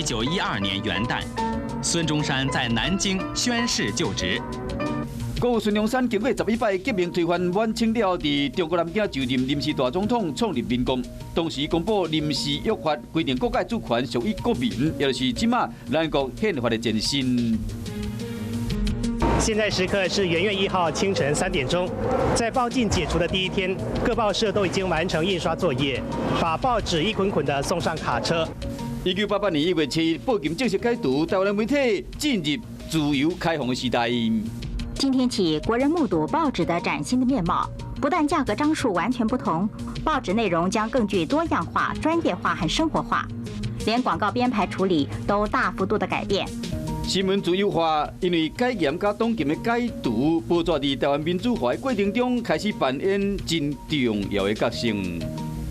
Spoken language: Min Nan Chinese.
1912年元旦，孫中山在南京宣誓就職。國父孫中山經過11擺革命推翻滿清了後，佇中國南京就任臨時大總統，創立民國。當時公布臨時約法，規定國家主權屬於國民，也就是這馬咱國憲法的前身。現在時刻是元月1號清晨3點鐘，在報禁解除的第一天，各報社都已經完成印刷作業，把報紙一捆捆的送上卡車。1988年1月7日，報禁正式解除，台灣的媒體進入自由開放的時代。今天起，國人目睹報紙的嶄新的面貌，不但價格張數完全不同，報紙內容將更具多樣化、專業化和生活化，連廣告編排處理都大幅度的改變。新聞自由化，因為解嚴佮黨禁的解除，報紙佇台灣民主化的過程中開始扮演真重要的角色。